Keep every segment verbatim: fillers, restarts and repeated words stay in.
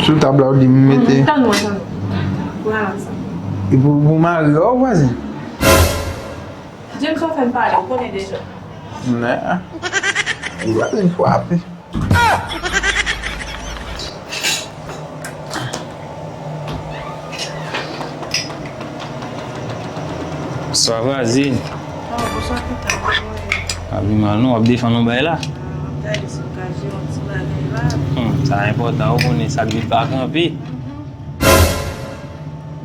Sou tab la, ou di m mete. Tann mwen, tann mwen. Vwala sa. E pou, pou mari w, vwazin? James, w fè m pale, ou konnen deja. Nè. Vwazin frape. Bonswa, vwazin. Oh, bonswa, Pita. Kòman w ye? Pa pi mal, non. W ap defann yon bagay la? Ah, m ap gade si m ka jere yon ti bagay la. Hmm, sa enpòtan, ou konnen sa k vin pa kanpe. Mhm.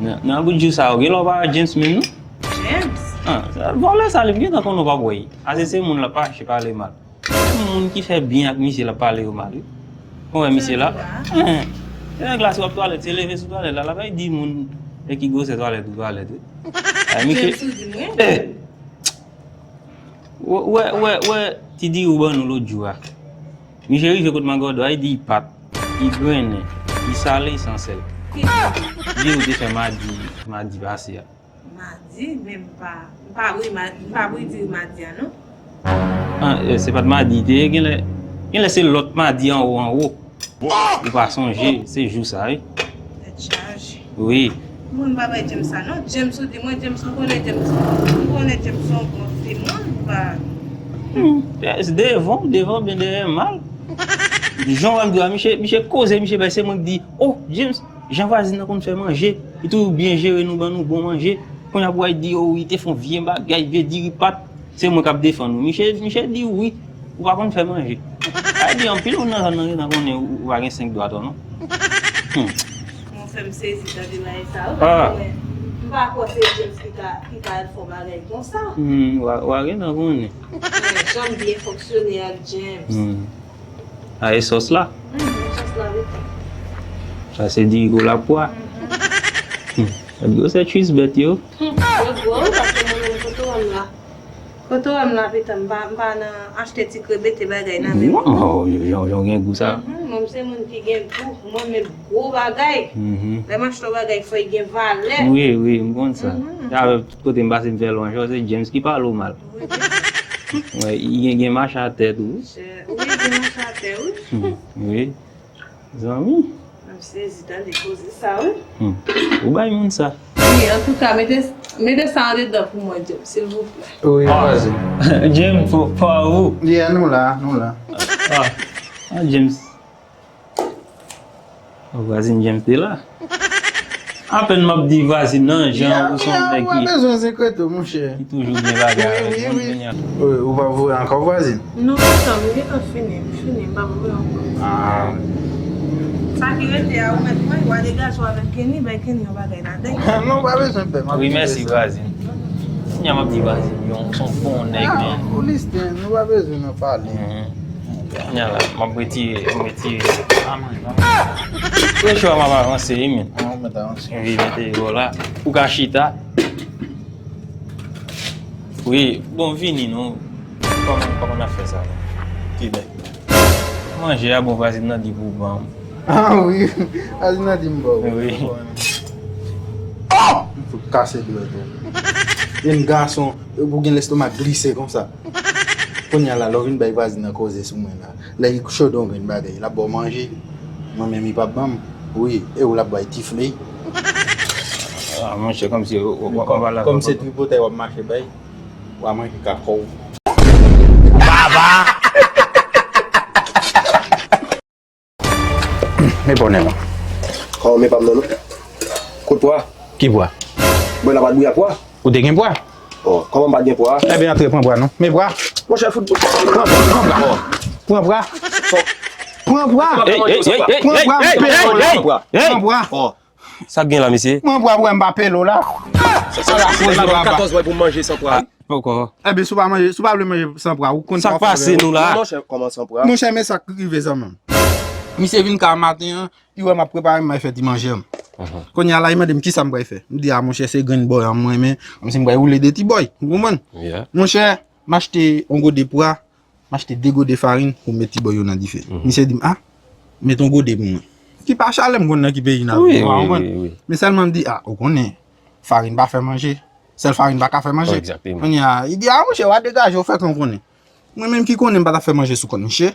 Nan, nan bout jou sa yo, gen lè w pa wè James menm, non? James? Ah, sa, vòlè sa, li gentan konnen w p ap wè l. Ase se moun l ap mache pale mal. Menm moun ki fè byen ak misye l ap pale yo mal, wi. Ou wè misye la? Sa l di la? Hen. Se nèg la, si w ap twalèt, se leve sou twalèt la, l ap di moun e ki gwosè twalèt ou twalèt, wi. Ay, misye. James ou di mwen? Eh! Wè, wè, wè, wè, ti diri ou ban nou lòt jou a. Misye rive kot Magòdò a, li di li pat, li grennen, li sale, li san sèl. Ki jou? Diri ou te fè madi, madi pase a. Madi, men m pa, m pa bri ma-, m pa bri diri madi a, non. Ah, eh, se pa t madi, te genlè, genlè se lòt madi anwo, anwo. Ou pa sonje, se jou sa, wi. Tèt chaje. Wi. Moun pa bay James sa, non. James, ou di mwen, James, m konnen James, m konnen James se yon bon timoun, pa. Hmm, eh, devan, devan, byen dèyè mal. Jan w wè m di a, misye, misye koze, misye bay, se mwen ki di, oh, James, jan vwazin nan konn fè manje, li toujou byen jere nou, ban nou bon manje. Kounye a pou w al di, oh, li te fè yon vye bagay, vye diri pat, se mwen k ap defann ou. Misye, misye di wi, ou pa konn fè manje. Sa vle di anpil moun nan zòn nan gentan konnen ou, ou pa gen senk dwa atò, non. Hmm. Mwen fè m sezi tande bagay sa yo, paske mwen, m pa kwè se James ki ka, ki ka fè bagay konsa. Hmm, w a, w a gentan konnen. Mwen janm byen fonksyone ak James. Hmm. A, e sòs la? Mhm, sòs la, wi. Sa se diri kolapwa. Mhm. Hmm. Gad gwosè tris bèt yo. Hmm. Yo gwo, wi, paske mwen menm kote w wè m la. Kote w wè m la, pitan, m pa, m pa nan achte ti krèb, mete bagay nan men m. Non, jan, jan gen gou sa. Mhm, mwen, m se moun ki gen gou. Mwen menm, gwo bagay. Mhm. Lè m achte yon bagay, fò l gen valè. Wi, wi, m konn sa. Mhm. Avèk tout kote m pase, m fè lwanj, se James ki pale w mal. Wi, James. Wi, li gen, gen mache atè tou, wi. Wi, gen mache atè, wi. Hmm, wi. Zanmi. M sezi tande koze sa, wi. Hmm. Ou bay moun sa. Wi, antouka, mete, mete sa andedan pou mwen, James, silvouplè. Wi, vwazin. James, pa, pa ou. Yeah, nou la, nou la. Ah, ah, James. Oh, vwazin James te la. Apèn m ap di vwazin nan, jan ou se yon nèg ki, ki toujou gen bagay avèk moun, kounye a. Wi, ou pa voye ankò vwazin? Non, pitan, m gentan fini, m fini, m pa voye ankò. Ah. Sa ki rete a, ou mèt mwen, w a degaje w avèk Kenny, bay Kenny yon bagay ladan. Non, pa bezwen pè, m ap di vwazin. Wi, mèsi, vwazin. Kounye a m ap di vwazin, yon, se yon bon nèg, men. Ah, ou listen, nou pa bezwen nan pale. Mhm. Kounye a la, m ap retire, m retire. Premye chwa m ap avanse, wi, men. Ah, ou mèt avanse. Wi, mete yo la. Ou ka chita. Wi, bon, vini, non. Kòman, kòman n ap fè sa, non? Ki nèg? Manje a, bon, vwazin nan di pou ban m. Ah, wi. Vwazin nan di m ba w. Wi. M fout kase dwèt ou. Yon gason, ou gen lestoma glise konsa. Kounye a la, lè w vin bay vwazin nan koze sou mwen la, lè li cho de yon grenn bagay, l ap ba w manje. Mwen menm, li p ap ban m. Wi, e ou l ap bay tifle. Ah, monchè, kòmsi w, w, w, w pa la. Kòm se tripotay w ap mache bay, w a manje kakò w. Baba! Men pa w nèm. Kòman men pa m nan, non? Kot pwa? Ki pwa? Mwen la pa t bouya pwa. Ou te gen pwa? Oh, kòman m pa t gen pwa? Ebyen, antre, pran pwa, non. Men pwa. Monchè, fout. Pran pwa, pran pwa. Pran pwa. Pran pwa. Ey, ey, ey, ey, pran pwa, ey, m peye w la. Pran pwa. Oh. Sa k gen la, mesye? Pran pwa pou wè m pa pele w la. Sa, sa, sa, se katòz mwa pou m manje san pwa. Poko. Ebyen, si w pa manje, si w pa vle manje san pwa, ou konn sa k pase nou la? Non, monchè, kòman san pwa? Monchè, men sa k rive zanmi m. Misye vin ka maten an, li wè m ap prepare, m bay fè ti manje m. Kounye a la, li mande m kisa m pral fè. M di, a, monchè, se grenn bòy an m renmen, kòmsi m pral woule de ti bòy. Ou konprann? Monchè, m achte yon gode pwa, m achte de gode farin pou m met ti bòy yo nan dife. Misye di m, a, met yon gode pou mwen. Ki pa chalè m konn nan ki peyi n ap viv, ou konprann? Men sèlman m di, a, ou konnen, farin pa fè manje. Sèl farin pa ka fè manje. Kounye a, li di, a, monchè, w a degaje w, fè konn konnen. Mwen menm ki konnen m pa t ap fè manje sou kont misye.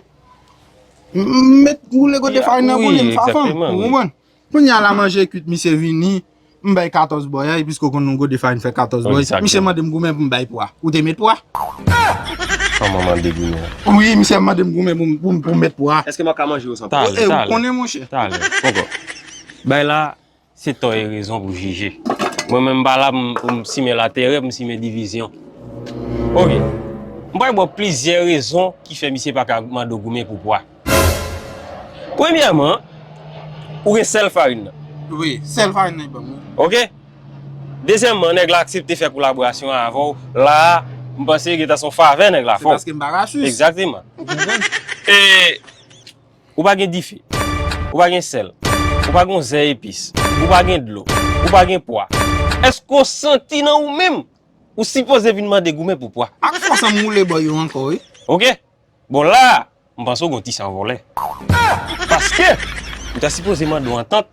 M met woule gode farin nan pou li, m fa fanm. Ou konprann? Kounye a la manje kwit, misye vini, m bay katòz bòy a, e piske w konn yon gode farin fè katòz bòy. Misye mande m goumen pou m bay pwa. Ou te met pwa? Kòman mande goumen? Wi, misye mande m goumen pou m, pou m, pou m met pwa. Èske m ap ka manje yo san pwa? Talè, talè. Ou konnen, monchè. Talè, poko. Bay la, se tò e rezon pou jije. Mwen menm m pa la pou m, pou m simen latèrè, pou m simen divizyon. Oke. M pral ba w plizyè rezon ki fè misye pa ka mande w goumen pou pwa. Premyèman, ou gen sèl farin nan. Wi, sèl farin nan ban mwen. Oke? Dezyèmman, nèg la aksepte fè kolaborasyon avè w. La a, m panse gentan se yon favè nèg la fè w. Se paske m pa rasis. Egzakteman. Ou konprann? E ou pa gen dife. Ou pa gen sèl. Ou pa gen yon zè epis. Ou pa gen dlo. Ou pa gen pwa. Èske w santi nan ou menm ou sipoze vin mande goumen pou pwa? Ak fòs an m woule bòy yo ankò, wi. Oke? Bon, la a, m panse w gen yon ti san vòlè. Paske, m ta sipoze mande w antant,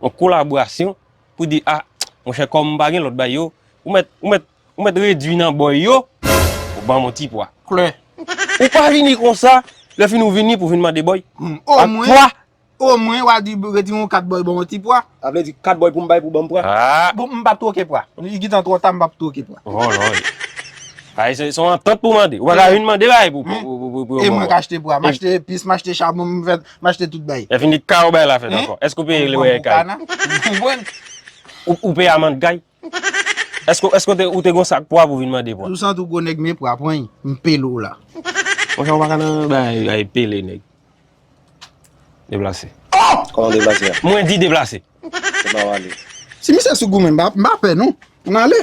yon kolaborasyon, pou di, a, monchè, kòm m pa gen lòt bay yo, ou mèt, ou mèt, ou mèt redui nan bòy yo, ou ban m yon ti pwa. Klè. Ou pa vini konsa, lè fini ou vini pou vin mande bòy. Hmm, ak omwen, pwa. Omwen, w a di, retire yon kat bòy, ban m yon ti pwa. Sa vle di kat bòy pou m bay pou ban m pwa? A. Bon, m p ap twoke pwa. Li gentan twò ta, m p ap twoke pwa. Vòlò, wi. Ay, se, se yon antant pou mande. Ou pa ka vin mande bay pou, pou, pou, pou, pou, e mwen k achte pwa. M achte epis, m achte chabon, m fè, m achte tout bay. Lè fini ka ou bay la fèt ankò. Èske ou peye lwayè kay? Ou konprann? Ou, ou peye amann kay? Èske, èske ou te, ou te gon sak pwa pou vin mande pwa? Ou santi w gwo nèg men pwa, pran, m pele w la. Monchè, ou pa ka nan bay, bay pele nèg. Deplase. Kòman deplase a? Mwen di deplase. Se pa w ale. Si misye sou goumen, m pa, m pa pè non. N ale.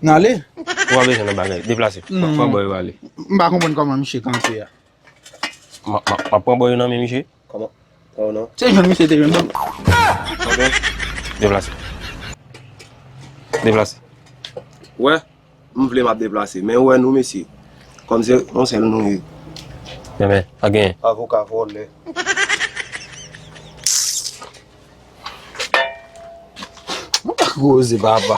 N ale. Ou pa bezwen nan bagay. Deplase. Non. Pran bòy yo ale. M pa konprann kòman misye kanpe a. M a, m a, m ap pran bòy yo nan men misye. Kòman? Pran yo non. Se jwenn misye te jwenn ban m. Deplase. Deplase. Wè. M vle m ap deplase, men ou wè nou mesye, kòm se yon sèl nou ye. Men, men, pa genyen. Avoka vòlè. Mwen pa koze, papa.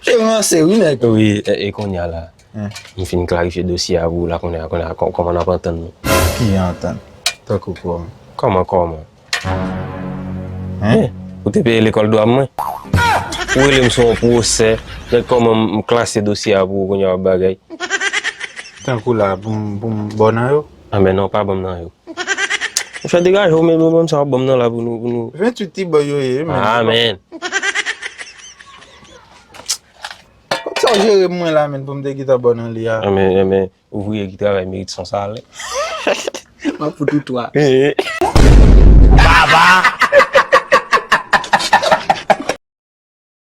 Se ranse, wi, nèg. Wi, e, e kounye a la. M fin klarifye dosye a pou ou la, kounye a, kounye a, kò-, kòman n ap antann nou? Ki antann? Tankou kòman? Kòman, kòman? Hein? Ou te peye lekòl dwa mwen? Ou rele m sou yon pwosè, gad kòman m, m klase dosye a pou ou kounye a w ap bagay. Tankou la, pou m, pou m ba w nan yo? Anben non, pa ban m nan yo. Monchè, degaje w, men ban m sa w ap ban m nan la pou nou, pou nou. Venntuit ti bòy yo ye, men. Ah, men. Kòmsi w jere mwen la, men, pou m te gentan ba w nan li a. Anben, anben, ouvriye ki travay merit son salè. M ap fout ou twa.